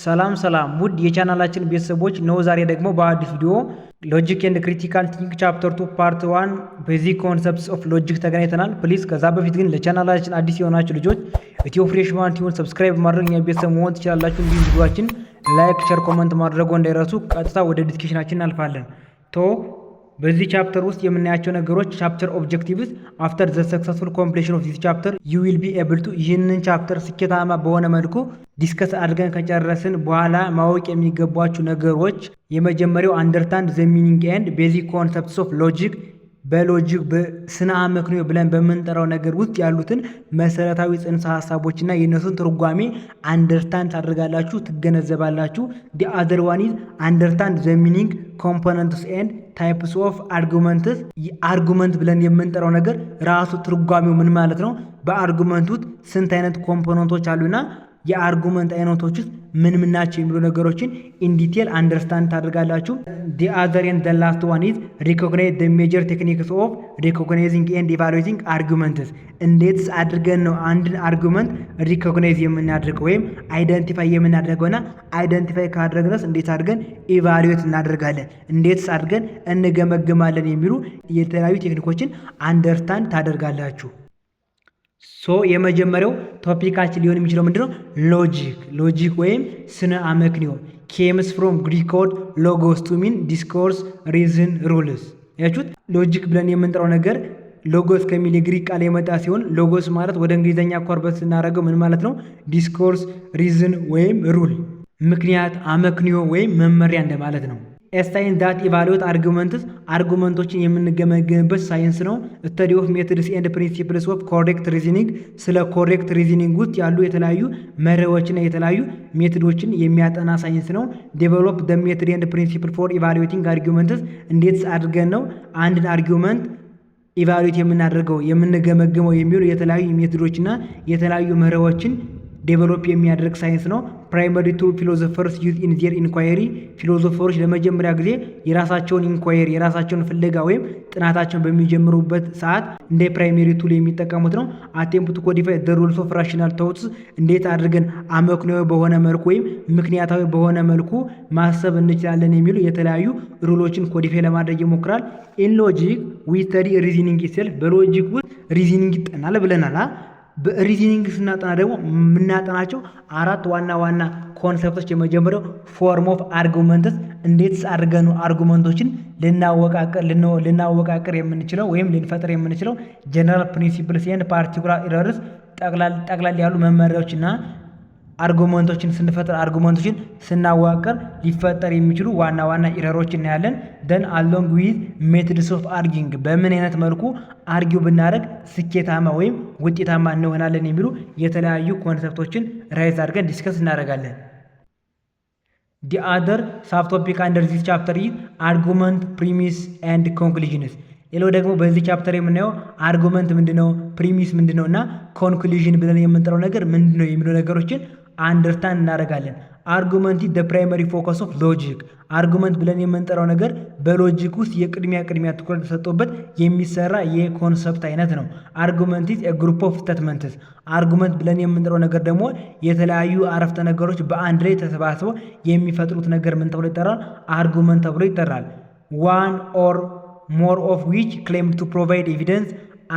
ሰላም ሰላም ውድ የቻናላችን ቤተሰቦች ነው። ዛሬ ደግሞ በአዲስ ቪዲዮ logic and critical thinking chapter 2 part 1 basic concepts of logic ተገናኝተናል። Please ከዛ በፊት ግን ለቻናላችን አዲስ የሆናችሁ ልጆች ኢትዮ ፍሬሽማን ቲዩን subscribe ማድረግ እኛ ቤተሰብ መሆን ትችላላችሁ። እንዲሁም ቪዲዮአችን like፣ share፣ comment ማድረጉ እንዳይረሱ። ቀጥታ ወደ discussion ኣችን እናልፋለን። So በዚህ chapter ውስጥ የምናያቸው ነገሮች፣ chapter objectives: after the successful completion of this chapter, you will be able to፣ ይህንን chapter ስኬታማ በሆነ መልኩ discuss አድርገን ከጨረስን በኋላ ማወቅ የሚገቧችሁ ነገሮች፣ የመጀመሪያው understand the meaning and basic concepts of logic፣ በ logic በስነ አመክንዮ ብለን በምንጠራው ነገር ውስጥ ያሉትን መሰረታዊ ጽንሰ ሀሳቦችና የእነሱን ትርጓሜ understand ታደርጋላችሁ፣ ትገነዘባላችሁ። The other one is understand the meaning, components and types of arguments። Argument ብለን የምንጠራው ነገር ራሱ ትርጓሜው ምን ማለት ነው? በ argument ውስጥ ስንት አይነት component ኦች አሉና የ argument አይነቶች ውስጥ ምን ምን ናቸው የሚሉ ነገሮችን in detail understand ታደርጋላችሁ። The other and the last one is recognize the major techniques of recognizing and evaluating arguments። እንዴትስ አድርገን ነው አንድን argument recognize የምናደርገው ወይም identify የምናደርገውና identify ካደረግነስ እንዴት አድርገን evaluate እናደርጋለን፣ እንዴትስ አድርገን እንገመግማለን የሚሉ የተለያዩ technique ኦችን understand ታደርጋላችሁ። So የመጀመሪያው topic ኣችን ሊሆን የሚችለው ምንድነው? Logic። Logic ወይም ስነ አመክንዮ comes from Greek word logos to mean discourse, reason, rules። ያችሁት logic ብለን የምንጠራው ነገር logos ከሚል የግሪክ ቃል የመጣ ሲሆን logos ማለት ወደ እንግሊዝኛ convert ስናደርገው ምን ማለት ነው? Discourse, reason ወይም rule፣ ምክንያት፣ አመክንዮ ወይም መመሪያ እንደማለት ነው። Science that evaluate arguments፣ argument ኦችን የምንገመግምበት ሳይንስ ነው። Study of methods and principles of correct reasoning፣ ስለ correct reasoning ውስጥ ያሉ የተለያዩ መርሆችና የተለያዩ method ኦችን የሚያጠና ሳይንስ ነው። Develop the method and principle for evaluating arguments፣ እንዴት አድርገን ነው አንድን argument evaluate የምናደርገው፣ የምንገመግመው የሚሉ የተለያዩ method ኦችና የተለያዩ መርሆችን develop የሚያደርግ ሳይንስ ነው። Primary tool philosophers use in their inquiry፣ philosopher ኦች ለመጀመሪያ ጊዜ የራሳቸውን inquiry፣ የራሳቸውን ፍለጋ ወይም ጥናታቸውን በሚጀምሩበት ሰዓት እንደ primary tool የሚጠቀሙት ነው። Attempt to codify the rules of rational thoughts፣ እንዴት አድርገን አመክንዮአዊ በሆነ መልኩ ወይም ምክንያታዊ በሆነ መልኩ ማሰብ እንችላለን የሚሉ የተለያዩ rule ኦችን codify ለማድረግ ይሞክራል። In logic, we study reasoning itself። በ logic ውስጥ reasoning ይጠናል ብለናል። በ reasoning ስናጠና ደግሞ የምናጠናቸው አራት ዋና ዋና concept ኦች፣ የመጀመሪያው form of arguments፣ እንዴትስ አድርገን ነው argument ኦችን ልናወቃቅር የምንችለው ወይም ልንፈጥር የምንችለው፣ general principles and particular errors፣ ጠቅላል ያሉ መመሪያዎችና argument ኦችን ስንፈጥር፣ argument ኦችን ስናዋቅር ሊፈጠር የሚችሉ ዋና ዋና error ኦች እናያለን። Then along with methods of arguing፣ በምን አይነት መልኩ argue ብናደርግ ስኬታማ ወይም ውጤታማ እንሆናለን የሚሉ የተለያዩ concept ኦችን raise አድርገን discuss እናደርጋለን። The other subtopic under this chapter is argument, premise and conclusions። ሌላው ደግሞ በዚህ chapter የምናየው argument ምንድነው፣ premise ምንድነው እና conclusion ብለን የምንጠራው ነገር ምንድነው የሚሉ ነገሮችን understand እናደርጋለን። Argument the primary focus of logic። Argument ብለን የምንጠራው ነገር በ logic ውስጥ የቅድሚያ ቅድሚያ ትኩረት ተሰጥቶበት የሚሰራ የ concept አይነት ነው። Argument is group of statements። Argument ብለን የምንጠራው ነገር ደግሞ የተለያዩ አረፍተ ነገሮች በአንድ ላይ ተሰባስበው የሚፈጥሩት ነገር ምን ተብሎ ይጠራል? Argument ተብሎ ይጠራል። One or more of which claim to provide evidence፣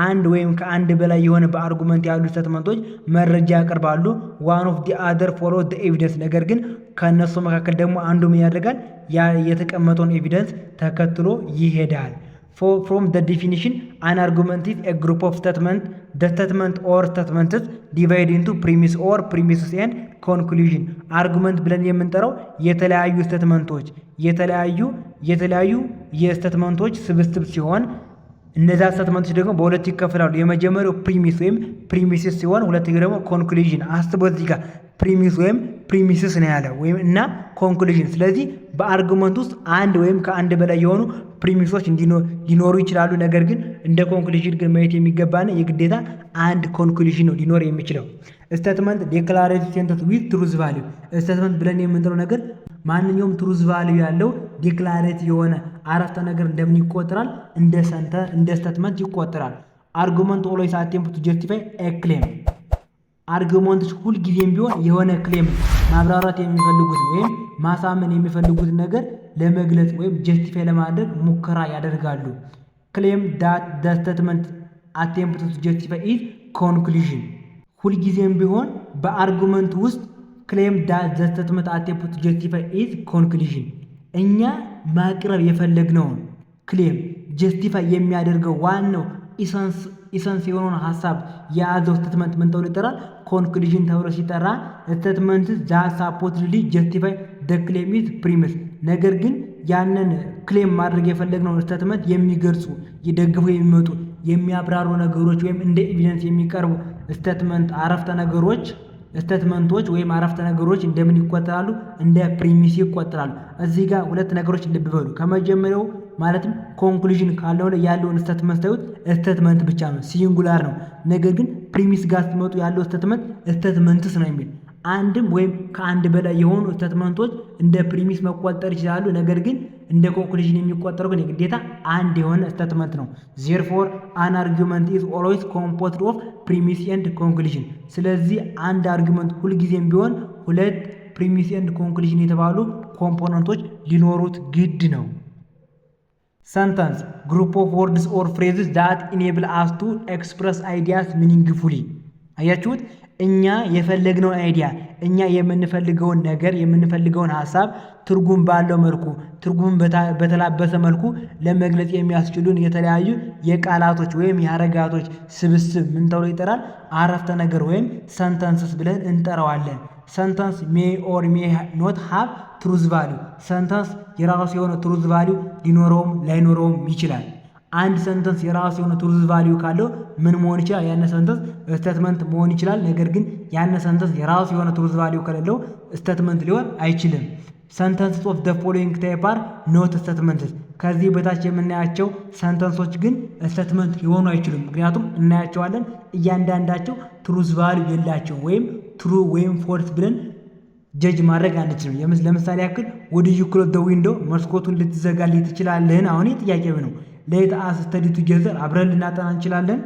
አንድ ወይም ከአንድ በላይ የሆነ በ argument ያሉ statement ኦች መረጃ ያቀርባሉ። One of the other follow the evidence፣ ነገር ግን ከእነሱ መካከል ደግሞ አንዱ ምን ያደርጋል? ያ የተቀመጠውን evidence ተከትሎ ይሄዳል። From the definition, an argument is a group of statement. The statement or statements divide into premise or premises and conclusion። Argument ብለን የምንጠራው የተለያዩ statement ኦች፣ የተለያዩ የ statement ኦች ስብስብ ሲሆን እነዛ statement ኦች ደግሞ በሁለት ይከፈላሉ። የመጀመሪያው premise ወይም premises ሲሆን ሁለተኛው ደግሞ conclusion። አስቦ እዚህ ጋር premise ወይም premises ነው ያለው ወይም እና conclusion። ስለዚህ በ argument ውስጥ አንድ ወይም ከአንድ በላይ የሆኑ premise ኦች ሊኖሩ ይችላሉ። ነገር ግን እንደ conclusion ግን ማየት የሚገባን የግዴታ አንድ conclusion ነው ሊኖር የሚችለው። Statement declarative sentence with truth value። Statement ብለን የምንጠራው ነገር ማንኛውም truth value ያለው declarative የሆነ አረፍተ ነገር እንደምን ይቆጠራል? እንደ statement ይቆጠራል። Argument always attempt to justify a claim። Argument ኦች ሁልጊዜም ቢሆን የሆነ claim ማብራራት የሚፈልጉት ወይም ማሳመን የሚፈልጉትን ነገር ለመግለጽ ወይም justify ለማድረግ ሙከራ ያደርጋሉ። Claim that the statement attempt to justify is conclusion። ሁልጊዜም ቢሆን በ argument ውስጥ claim that the statement attempt to justify is conclusion። እኛ ማቅረብ የፈለግነውን claim justify የሚያደርገው ዋናው essence የሆነውን ሀሳብ የያዘው statement ምን ተብሎ ይጠራል? Conclusion ተብሎ ሲጠራ statement that supposedly justify the claim is premise። ነገር ግን ያንን claim ማድረግ የፈለግነውን statement የሚገልጹ፣ ደግፈው የሚመጡ፣ የሚያብራሩ ነገሮች ወይም እንደ evidence የሚቀርቡ statement አረፍተ ነገሮች፣ statement ኦች ወይም አረፍተ ነገሮች እንደምን ይቆጠራሉ? እንደ premise ይቆጠራሉ። እዚህ ጋር ሁለት ነገሮች ልብ በሉ። ከመጀመሪያው ማለትም conclusion ካለው ላይ ያለውን statement ታዩት statement ብቻ ነው፣ singular ነው። ነገር ግን premise ጋር ስትመጡ ያለው statement statements ነው የሚል። አንድም ወይም ከአንድ በላይ የሆኑ statement ኦች እንደ premise መቆጠር ይችላሉ። ነገር ግን እንደ conclusion የሚቆጠረው ግን የግዴታ አንድ የሆነ statement ነው። Therefore, an argument is always composed of premise and conclusion። ስለዚህ አንድ argument ሁልጊዜም ቢሆን ሁለት premise and conclusion የተባሉ component ኦች ሊኖሩት ግድ ነው። Sentence: group of words or phrases that enable us to express ideas meaningfully። አያችሁት? እኛ የፈለግነውን idea፣ እኛ የምንፈልገውን ነገር፣ የምንፈልገውን ሀሳብ ትርጉም ባለው መልኩ፣ ትርጉም በተላበሰ መልኩ ለመግለጽ የሚያስችሉን የተለያዩ የቃላቶች ወይም የሀረጋቶች ስብስብ ምን ተብሎ ይጠራል? አረፍተ ነገር ወይም sentences ብለን እንጠራዋለን። Sentence may or may not have truth value። Sentence የራሱ የሆነ truth value ሊኖረውም ላይኖረውም ይችላል። አንድ sentence የራሱ የሆነ truth value ካለው ምን መሆን ይችላል? ያን sentence statement መሆን ይችላል። ነገር ግን ያን sentence የራሱ የሆነ truth value ከሌለው statement ሊሆን አይችልም። Sentence of the following type are not statements። ከዚህ በታች የምናያቸው sentence ኦች ግን statement ሊሆኑ አይችሉም። ምክንያቱም እናያቸዋለን፣ እያንዳንዳቸው truth value የላቸውም ወይም true ወይም false ብለን judge ማድረግ አንችልም። ለምሳሌ ያክል "Would you close the window?" መስኮቱን ልትዘጋልኝ ትችላለህን? አሁን ጥያቄ ነው። "Let us study together." አብረን ልናጠና እንችላለን።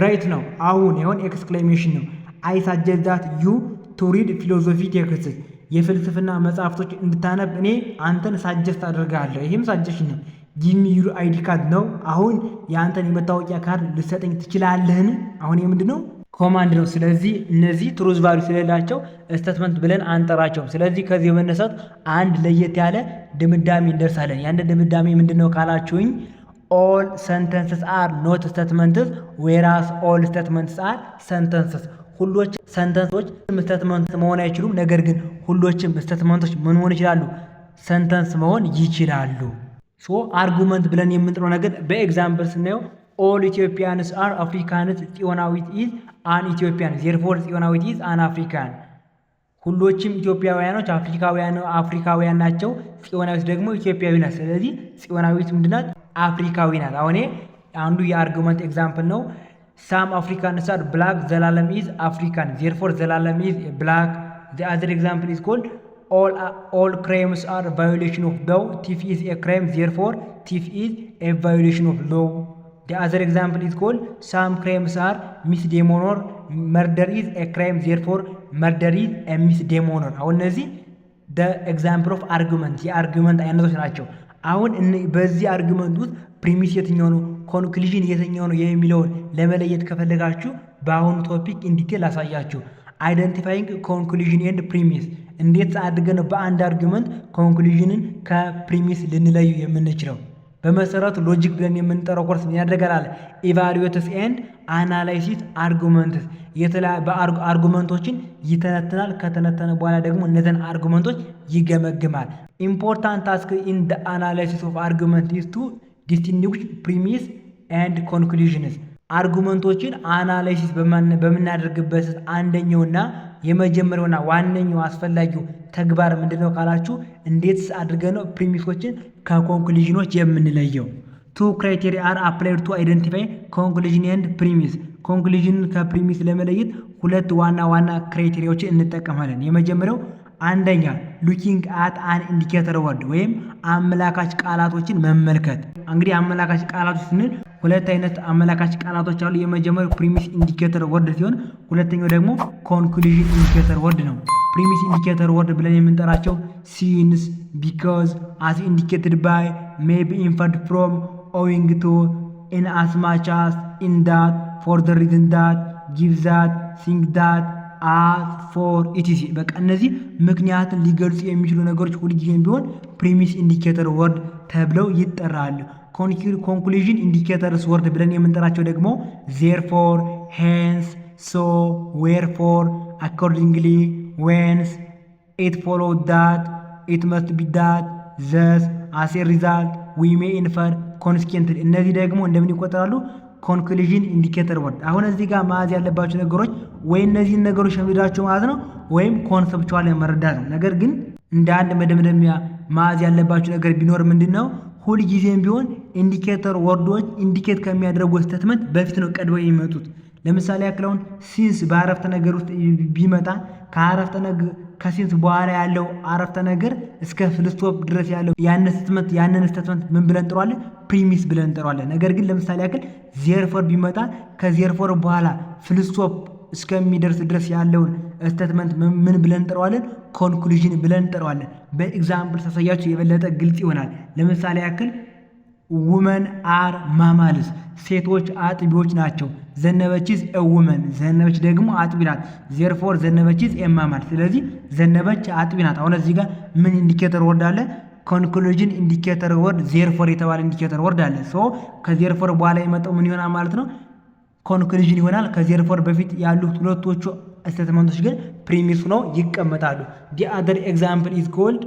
"Right now." አሁን ይሆን exclamation ነው። "I suggest that you to read philosophy texts." የፍልስፍና መጽሐፍቶች እንድታነብ እኔ አንተን suggest አደርግሃለሁ። ይህም suggestion ነው። "Give me your ID card now." አሁን የአንተን የመታወቂያ ካርድ ልትሰጠኝ ትችላለህን? አሁን የምንድን ነው? Command ነው። ስለዚህ እነዚህ truth value ስለሌላቸው statement ብለን አንጠራቸውም። ስለዚህ ከዚህ በመነሳት አንድ ለየት ያለ ድምዳሜ እንደርሳለን። ያን ድምዳሜ ምንድን ነው ካላችሁኝ፣ all sentences are not statements, whereas all statements are sentences። ሁሎች sentence ኦች statement መሆን አይችሉም። ነገር ግን ሁሎችም statement ኦች ምን መሆን ይችላሉ? Sentence መሆን ይችላሉ። So argument ብለን የምንጥረው ነገር በ example ስናየው all Ethiopians are Africans፣ ጽዮናዊት is an Ethiopian, therefore ጽዮናዊት is an African። ሁሎችም ኢትዮጵያውያኖች አፍሪካውያን ናቸው። ጽዮናዊት ደግሞ ኢትዮጵያዊ ናት። ስለዚህ ጽዮናዊት ምንድናት? አፍሪካዊ ናት። አሁን አንዱ የ argument example ነው። Some Africans are black፣ ዘላለም is African, therefore ዘላለም is black። The other example is called all crimes are violation of law፣ thief is a crime, therefore thief is a violation of law። The other example is called some crimes are misdemeanor፣ murder is a crime, therefore murder is a misdemeanor። አሁን እነዚህ the example of argument፣ የ argument አይነቶች ናቸው። አሁን በዚህ argument ውስጥ premise የትኛው ነው፣ conclusion የትኛው ነው የሚለውን ለመለየት ከፈለጋችሁ በአሁኑ topic in detail ላሳያችሁ። Identifying conclusion and premise፣ እንዴት አድርገን ነው በአንድ argument conclusion ን ከ premise ልንለዩ የምንችለው? በመሰረቱ logic ብለን የምንጠራው ኮርስ ምን ያደርጋል? Evaluates and analysis arguments፣ argument ኦችን ይተነትናል። ከተነተነ በኋላ ደግሞ እነዚያን argument ኦች ይገመግማል። Important task in the analysis of argument is to distinguish premise and conclusions። Argument ኦችን analysis በምናደርግበት አንደኛውና የመጀመሪያውና ዋነኛው አስፈላጊው ተግባር ምንድነው ካላችሁ፣ እንዴት አድርገን ነው premise ኦችን ከ conclusion ኦች የምንለየው? Two criteria are applied to identify conclusion and premise። Conclusion ን ከ premise ለመለየት ሁለት ዋና ዋና criteria ዎችን እንጠቀማለን። የመጀመሪያው አንደኛ looking at an indicator word ወይም አመላካች ቃላቶችን መመልከት። እንግዲህ አመላካች ቃላቶች ስንል ሁለት አይነት አመላካች ቃላቶች አሉ። የመጀመሪያው premise indicator word ሲሆን ሁለተኛው ደግሞ conclusion indicator word ነው። Premise indicator word ብለን የምንጠራቸው since፣ because፣ as indicated by፣ may be inferred from፣ owing to፣ in as much as፣ in that፣ for the reason that፣ given that፣ seeing that፣ as፣ for፣ etc። በቃ እነዚህ ምክንያትን ሊገልጹ የሚችሉ ነገሮች ሁልጊዜም ቢሆን premise indicator word ተብለው ይጠራሉ። Conclusion indicators word ብለን የምንጠራቸው ደግሞ therefore፣ hence፣ so፣ wherefore፣ accordingly፣ whence፣ it follow that፣ it must be that፣ thus፣ as a result፣ we may infer፣ consequently። እነዚህ ደግሞ እንደምን ይቆጠራሉ? Conclusion indicator word። አሁን እዚህ ጋር መያዝ ያለባቸው ነገሮች ወይ እነዚህን ነገሮች ሸምድዳችሁ ማለት ነው ወይም conceptual መረዳት ነው። ነገር ግን እንደ አንድ መደምደሚያ መያዝ ያለባችሁ ነገር ቢኖር ምንድን ነው? ሁልጊዜም ቢሆን indicator word ኦች indicate ከሚያደርጉ statement በፊት ነው ቀድመው የሚመጡት። ለምሳሌ ያክል አሁን since በአረፍተ ነገር ውስጥ ቢመጣ ከአረፍተ ነገር ከ since በኋላ ያለው አረፍተ ነገር እስከ full stop ድረስ ያለው ያንን statement ምን ብለን እንጠራዋለን? Premise ብለን እንጠራዋለን። ነገር ግን ለምሳሌ ያክል therefore ቢመጣ ከ therefore በኋላ full stop እስከሚደርስ ድረስ ያለውን statement ምን ብለን እንጠራዋለን? Conclusion ብለን እንጠራዋለን። በ example ሳሳያችሁ የበለጠ ግልጽ ይሆናል። ለምሳሌ ያክል women are mammals፣ ሴቶች አጥቢዎች ናቸው። ዘነበች is a woman፣ ዘነበች ደግሞ አጥቢ ናት። Therefore ዘነበች is a mammal። ስለዚህ ዘነበች አጥቢ ናት። አሁን እዚህ ጋር ምን indicator word አለ? Conclusion indicator word therefore የተባለ indicator word አለ። So ከ therefore በኋላ የመጣው ምን ይሆናል ማለት ነው? Conclusion ይሆናል። ከ therefore በፊት ያሉት ሁለቶቹ statement ኦች ግን premise ሆነው ይቀመጣሉ። The other example is called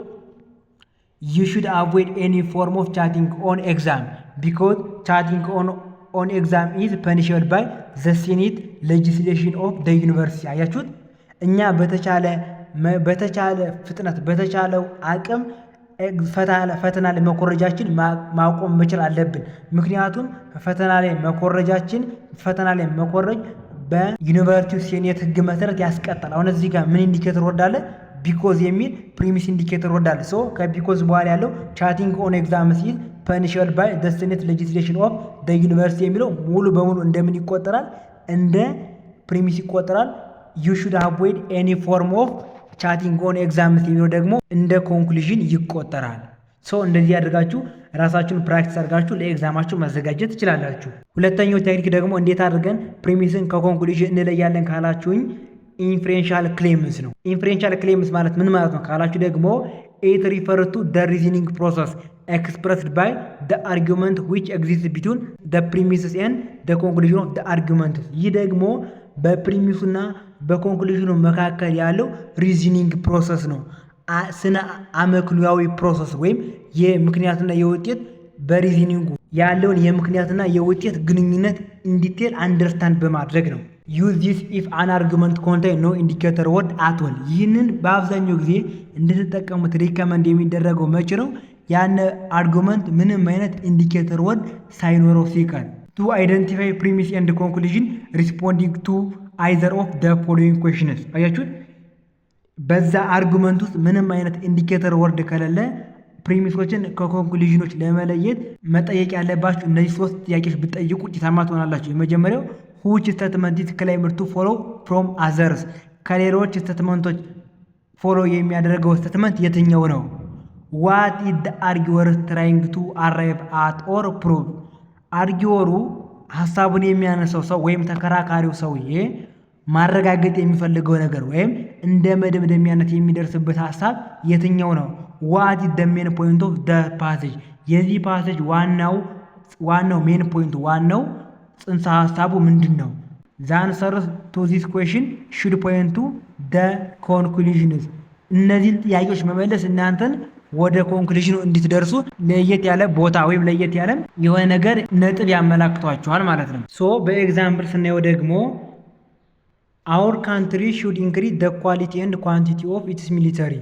you should avoid any form of cheating on exam because cheating on exam is punishable by the senate legislation of the university። አያችሁት? እኛ በተቻለ ፍጥነት በተቻለው አቅም ፈተና ላይ መኮረጃችን ማቆም መቻል አለብን። ምክንያቱም ፈተና ላይ መኮረጅ በዩኒቨርሲቲው ሴኔት ሕግ መሰረት ያስቀጣል። አሁን እዚህ ጋር ምን indicator word አለ? Because የሚል premise indicator word አለ። So ከ because በኋላ ያለው cheating on exams is punishable by the senate legislation of the university የሚለው ሙሉ በሙሉ እንደምን ይቆጠራል? እንደ premise ይቆጠራል። You should avoid any form of cheating on exams የሚለው ደግሞ እንደ conclusion ይቆጠራል። So እንደዚህ አድርጋችሁ ራሳችሁን practice አድርጋችሁ ለ exam ኣችሁ መዘጋጀት ትችላላችሁ። ሁለተኛው technique ደግሞ እንዴት አድርገን premise ን ከ conclusion እንለያለን ካላችሁኝ inferential claims ነው። Inferential claims ማለት ምን ማለት ነው ካላችሁ ደግሞ it refer to the reasoning process expressed by the argument which exist between the premises and the conclusion of the argument። ይህ ደግሞ በ premise ኡና በ conclusion ኑ መካከል ያለው reasoning process ነው። ስነ አመክንዮአዊ process ወይም የምክንያትና የውጤት በ reasoning ኡ ያለውን የምክንያትና የውጤት ግንኙነት in detail understand በማድረግ ነው። Use this if an argument contain no indicator word at all። ይህንን በአብዛኛው ጊዜ እንድትጠቀሙት recommend የሚደረገው መቼ ነው? ያን argument ምንም አይነት indicator word ሳይኖረው ሲቀር። To identify premise and conclusion responding to either of the following questions። አያችሁት? በዛ argument ውስጥ ምንም አይነት indicator word ከሌለ premise ኦችን ከ conclusion ኖች ለመለየት መጠየቅ ያለባችሁ እነዚህ ሶስት ጥያቄዎች ብትጠይቁ ውጤታማ ትሆናላችሁ። የመጀመሪያው which statement is claimed to follow from others፣ ከሌሎች statement ኦች follow የሚያደርገው statement የትኛው ነው? What is the arguer trying to arrive at or prove፣ arguer ኡ ሀሳቡን የሚያነሳው ሰው ወይም ተከራካሪው ሰውዬ ማረጋገጥ የሚፈልገው ነገር ወይም እንደ መደምደሚያነት የሚደርስበት ሀሳብ የትኛው ነው? What is the main point of the passage፣ የዚህ passage ዋናው main point ዋናው ጽንሰ ሀሳቡ ምንድን ነው? The answers to this question should point to the conclusions። እነዚህን ጥያቄዎች መመለስ እናንተን ወደ conclusion ኑ እንድትደርሱ ለየት ያለ ቦታ ወይም ለየት ያለ የሆነ ነገር ነጥብ ያመላክቷችኋል ማለት ነው። So በ example ስናየው ደግሞ our country should increase the quality and quantity of its military,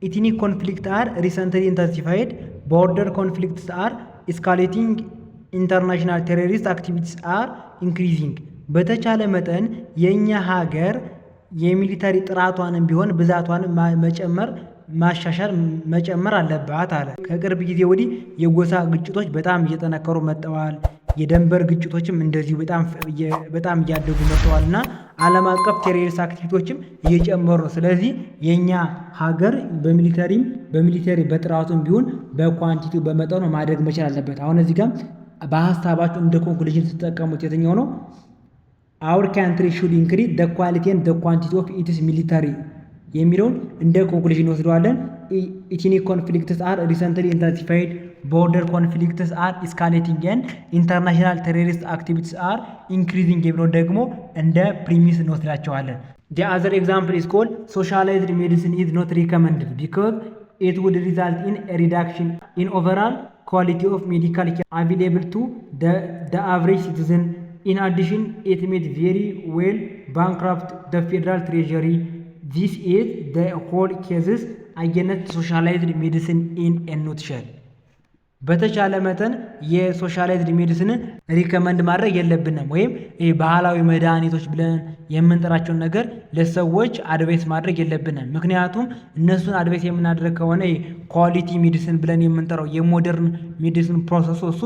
ethnic conflict are recently intensified, border conflicts are escalating, international terrorist activities are increasing። በተቻለ መጠን የእኛ ሀገር የ military ጥራቷንም ቢሆን ብዛቷንም መጨመር ማሻሻል መጨመር አለባት አለ። ከቅርብ ጊዜ ወዲህ የጎሳ ግጭቶች በጣም እየጠነከሩ መጥተዋል። የደንበር ግጭቶችም እንደዚሁ በጣም እያደጉ መጥተዋል እና ዓለም አቀፍ terrorist activity ዎችም እየጨመሩ ነው። ስለዚህ የእኛ ሀገር በ military ም በ military በጥራቱም ቢሆን በ quantity ው በመጠኑ ማደግ መቻል አለበት። አሁን እዚህ ጋር በሀሳባችሁ እንደ conclusion ስትጠቀሙት የትኛው ነው? Our country should increase the quality and the quantity of its military የሚለውን እንደ conclusion እንወስደዋለን። Ethnic conflicts are recently intensified, border conflicts are escalating and international terrorist activities are increasing የሚለውን ደግሞ እንደ premise እንወስዳቸዋለን። The other example is called socialized medicine is not recommended because it would result in reduction in overall quality of medical care available to the average citizen. In addition, it may very well bankrupt the federal treasury. This is the whole case against socialized medicine in a nutshell። በተቻለ መጠን የ socialized medicine ን recommend ማድረግ የለብንም ወይም ባህላዊ መድኃኒቶች ብለን የምንጠራቸውን ነገር ለሰዎች advise ማድረግ የለብንም። ምክንያቱም እነሱን advise የምናደርግ ከሆነ quality medicine ብለን የምንጠራው የ modern medicine process ኡ እሱ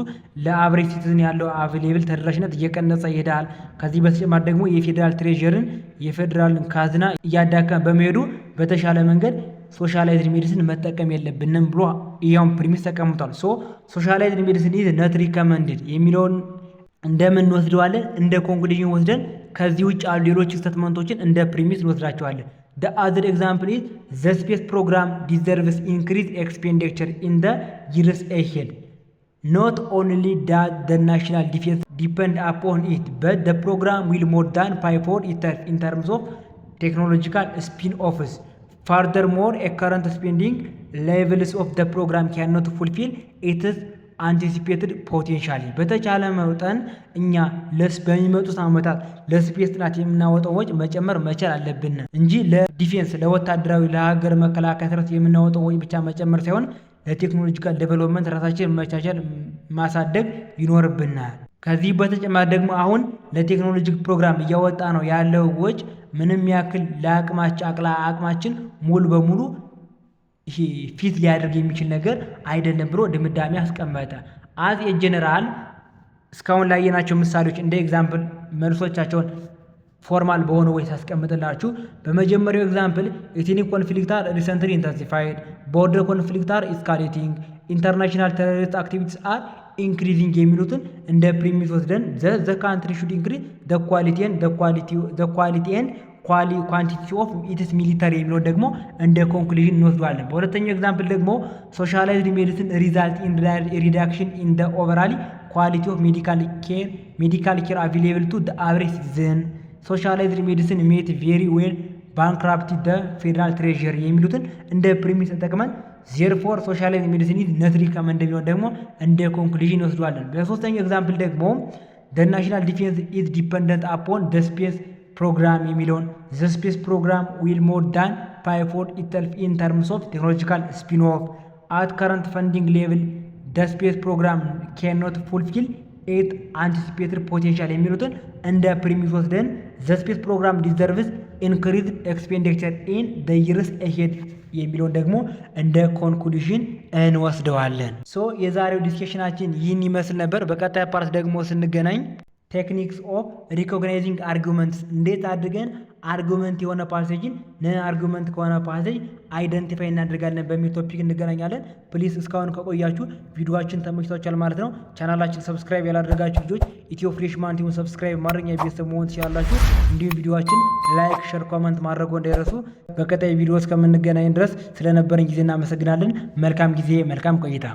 ለ average citizen ያለው available ተደራሽነት እየቀነሰ ይሄዳል። ከዚህ በተጨማሪ ደግሞ የ federal treasury ን የፌዴራልን ካዝና እያዳከመ በመሄዱ በተሻለ መንገድ socialized medicine መጠቀም የለብንም ብሎ ያውን premise ተቀምጧል። So socialized medicine is not recommended የሚለውን እንደምን እንወስደዋለን? እንደ conclusion ወስደን ከዚህ ውጭ ያሉ ሌሎች statement ኦችን እንደ premise እንወስዳቸዋለን። The other example is the space program deserves increase expenditure in the years ahead. Not only does the national defense depend upon it, but the program will more than pay for itself in terms of technological spin-offs. Furthermore, a current spending levels of the program cannot fulfill its anticipated potential. በተቻለ መጠን እኛ በሚመጡት ዓመታት ለ space ጥናት የምናወጣው ወጪ መጨመር መቻል አለብን እንጂ ለ defense ለወታደራዊ ለሀገር መከላከያ ሰራዊት የምናወጣው ወጪ ብቻ መጨመር ሳይሆን ለ technological development ራሳችን መቻቻል ማሳደግ ይኖርብናል። ከዚህ በተጨማሪ ደግሞ አሁን ለ technologic program እያወጣ ነው ያለው ወጭ ምንም ያክል ለአቅማችን አቅማችን ሙሉ በሙሉ ይሄ fit ሊያደርግ የሚችል ነገር አይደለም ብሎ ድምዳሜ አስቀመጠ። As a general እስካሁን ላየናቸው ምሳሌዎች እንደ example መልሶቻቸውን formal በሆነ way ሳስቀምጥላችሁ በመጀመሪያው example ethnic conflict are recently intensified, border conflict are escalating, international terrorist activities are increasing የሚሉትን እንደ premise ወስደን the country should increase the quality and the quality and quantity of its military የሚለውን ደግሞ እንደ conclusion እንወስደዋለን። በሁለተኛው example ደግሞ socialized medicine result in reduction in the overall quality of medical care available to the average citizen, socialized medicine might very well bankrupt the federal treasury የሚሉትን እንደ premise ተጠቅመን therefore socialized medicine is not recommend የሚለውን ደግሞ እንደ conclusion እንወስደዋለን። በሶስተኛው example ደግሞ the national defense is dependent upon the space program የሚለውን the space program will more than pay for itself in terms of technological spin off. At current funding level, the space ፕሮግራም ካኖት ፉልፊል ኢት አንቲሲፔትድ ፖቴንሻል የሚሉትን እንደ premise ወስደን the space program deserves increased expenditure in the years ahead የሚለውን ደግሞ እንደ conclusion እንወስደዋለን። So የዛሬው discussion ኣችን ይህን ይመስል ነበር። በቀጣይ part ደግሞ ስንገናኝ techniques of recognizing arguments እንዴት አድርገን argument የሆነ passage ን non argument ከሆነ passage identify እናደርጋለን በሚል topic እንገናኛለን። Please እስካሁን ከቆያችሁ ቪዲዮአችን ተመችቷችኋል ማለት ነው። ቻናላችን subscribe ያላደረጋችሁ ልጆች ኢትዮ ፍሬሽማን ቲዩብን subscribe ማድረግ ቤተሰብ መሆን ትችላላችሁ። እንዲሁም ቪዲዮአችን like፣ share፣ comment ማድረጉ እንዳይረሱ። በቀጣይ ቪዲዮ እስከምንገናኝ ድረስ ስለነበረን ጊዜ እናመሰግናለን። መልካም ጊዜ፣ መልካም ቆይታ።